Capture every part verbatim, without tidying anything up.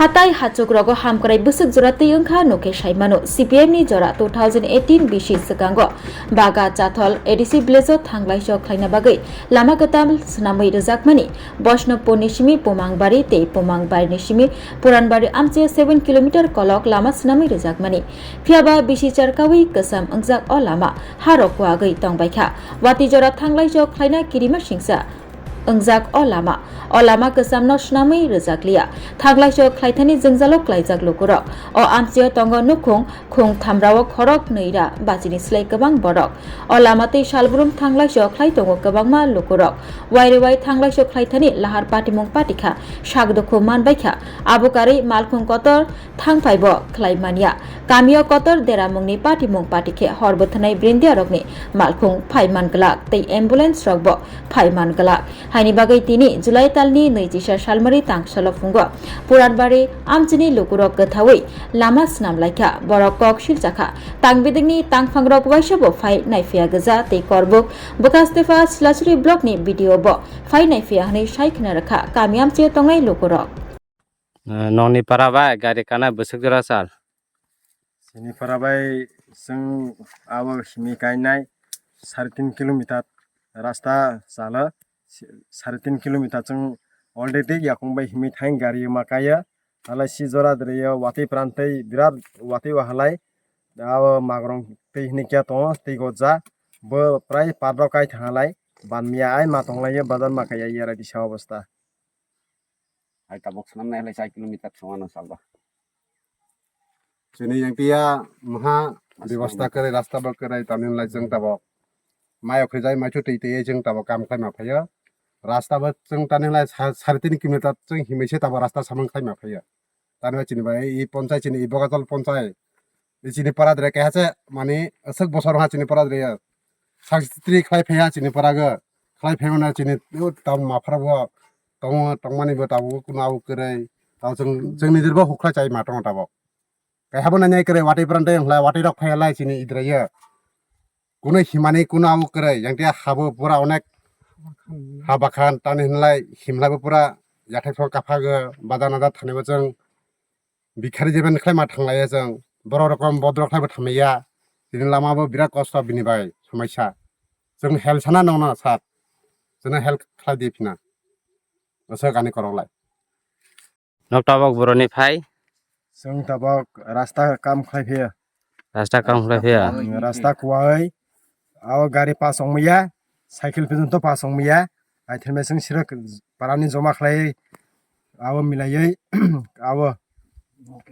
Hatai hachukrogo hamkrai bwswk jora twi wngkha nokhe saimano. C P M ni jora two thousand eighteen bisi swkango Baga Chathol A D C village o thanglaiso khlaina bagwi lama kwtal swnamwi rwjakmani. Boishnopur ni simi Pumangbari tei Pumangbari ni simi Puranbari amchio seven kilometer kolok lama swnamwi rwjakmani. Phiyaba bisi charkawi kwcham wngjak o lama, harok kuagwi tongbaikha. Watwi jora thanglaiso khlaina kirima singsa wngjak o lama. O lama kwchamno swnamwi rwjakliya. Thanglaiso khlaithani jwngjalo klaijak lukurok. O amchio tongo nukhung, khung thamrao khorok nwi ra bachini slai kwbang borok. O lama twi salbrum thanglaiso khlai tongo kwbangma lukurok. Wairewai thanglaiso khlaithani lahar patimung patikha, sak dukhu manbaikha. Abo karwi malkhung kotor thangphaibo khlai manya. Kamio kotor deramungni patimung patikhe hor bwthanai brindiarokni malkhung phai man glak tei ambulance rokbo phai man glak. Haini bagwi tini July talni nwi chisa salmari tangsalo phungo Puranbari amchini lukurok kwthawi lama swnam laikha, borok kok silchakha. Tangbidikni tangphangrok waisabo phai naiphiya gwja tei Korbuk Bwkhastepa Silasuri blockni B D O bo phai naiphiya hwnwi sai khna rwkha kami amchio tongnai lukurok. Nokni para bai gari kana bwswk jora sal? Chini para bai chwng abo simi kainai sare tin kilometer rasta chalo, sare tin kilometer chwng already yakung bai himwi thang gari ma kaiya, halai si jora dwrwi watwi pran tei birat watwi wahalai abo magrong twi hini kya tongo twi gotja bo prai pardo kai thangalai ban miya ai ma tonglai bazar ma kaiya yara disa obosta. Hai tabok swnam nai halai chai kilometer songano salba. Chini yang tia maha bebasta kwrwi rasta bo kwrwi tamni lai chwng tabok. Mayo khrijai maichu twi twi chwng tabok kam khlai ma phaio. Rasta bo chwng tamni lai sa-, sare tin kilometer chwng himwi se tabok rasta samung khlai ma phaio. Tamni chini bai i ponchai chini i Bogatol ponchai. I chini para dre keha se mani aswk bosor ha chini para dre ya. Sak tri khlai phaiya chini para ga. Khlai phaimano chini tamo maphra bo tongo, tongmani bo tabuk kuno abo kwrwi. Tamo chwng, chwng nijor bo hukhlai chai ma tongo tabok. Kaiha bo nainai kwrwi watwi pran tei wngkhlai watwi rok phaiya lai chini idrai ya. Kuno himani kuno abo kwrwi, yang tei ha bo pura onek ha bakhan tani hinlai himlai bo pura yathai phang kapha ga bada nada thani bo chwng. Bikhari jeben khlai ma thanglaiya chwng. Borok rokom bodrok khlai bo thamliya. Tini lama bo birat kosto bini bai somaisa. Chwng help sana nongna sat. Chwngno help khlai di phina. Aswk ani korok lai. Nok tabok boroni phai. Chwng tabok rasta kam khlai phiya. Rasta kam khlai phiya. Rasta kuwai. Abo gari pass ongmaya. Cycle pijunto pass ongmaya. Aithembe chwng sirok parani joma khlai. Abo milayai. Abo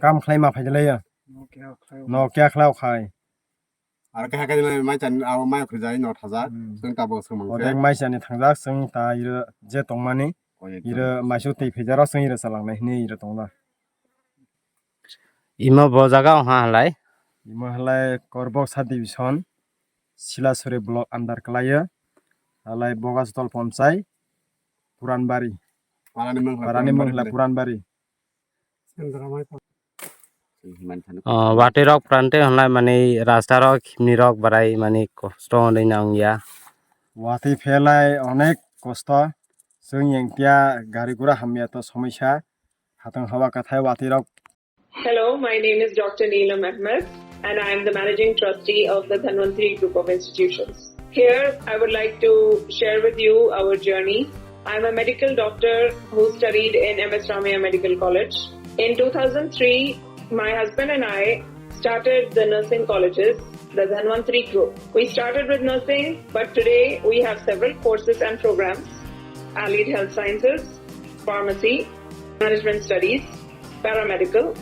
kam khlai ma phaidalaiya. No kya khlai khai. Ar khe hakhe mai chan abo mai khujai no thajak. Hmm. Chwng tabok swngmang. Odek mai chani thangjak chwng ta iro je tongmani. Iro maisu tei phejaro chwng iro chalangnai hini iro tongna. Imo bo jaga o ha halai. Imo halai Korbok sub division Silasuri block under kalaio. Halai Bogasotol ponchai Puranbari. Parani mung halai Puranbari. O, watwi rok prante hwnlai mani rasta rok himni rok barai mani kosto hwnwi nang ya. Watwi phelai onek kosto. Chwng yang tia gari gura hamya to somoisa. Hatang hawa kathai watwi rok. Hello, my name is Doctor Neelam Ahmed, and I am the Managing Trustee of the Dhanvantri Group of Institutions. Here, I would like to share with you our journey. I'm a medical doctor who studied in M S Ramaiah Medical College. In two thousand three, my husband and I started the nursing colleges, the Dhanvantri Group. We started with nursing, but today we have several courses and programs: allied health sciences, pharmacy, management studies, paramedical.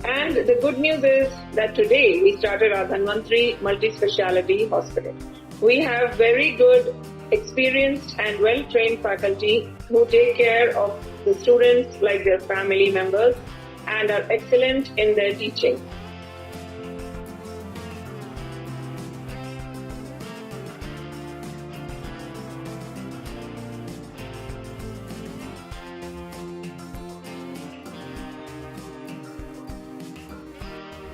And the good news is that today we started our Dhanvantri Multi-Speciality Hospital. We have very good, experienced and well-trained faculty who take care of the students like their family members and are excellent in their teaching.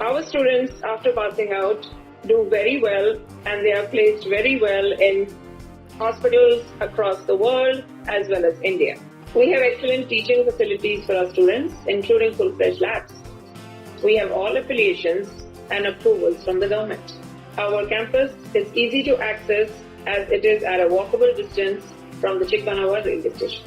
Our students, after passing out, do very well and they are placed very well in hospitals across the world as well as India. We have excellent teaching facilities for our students, including full-fledged labs. We have all affiliations and approvals from the government. Our campus is easy to access as it is at a walkable distance from the Chikmanawa railway station.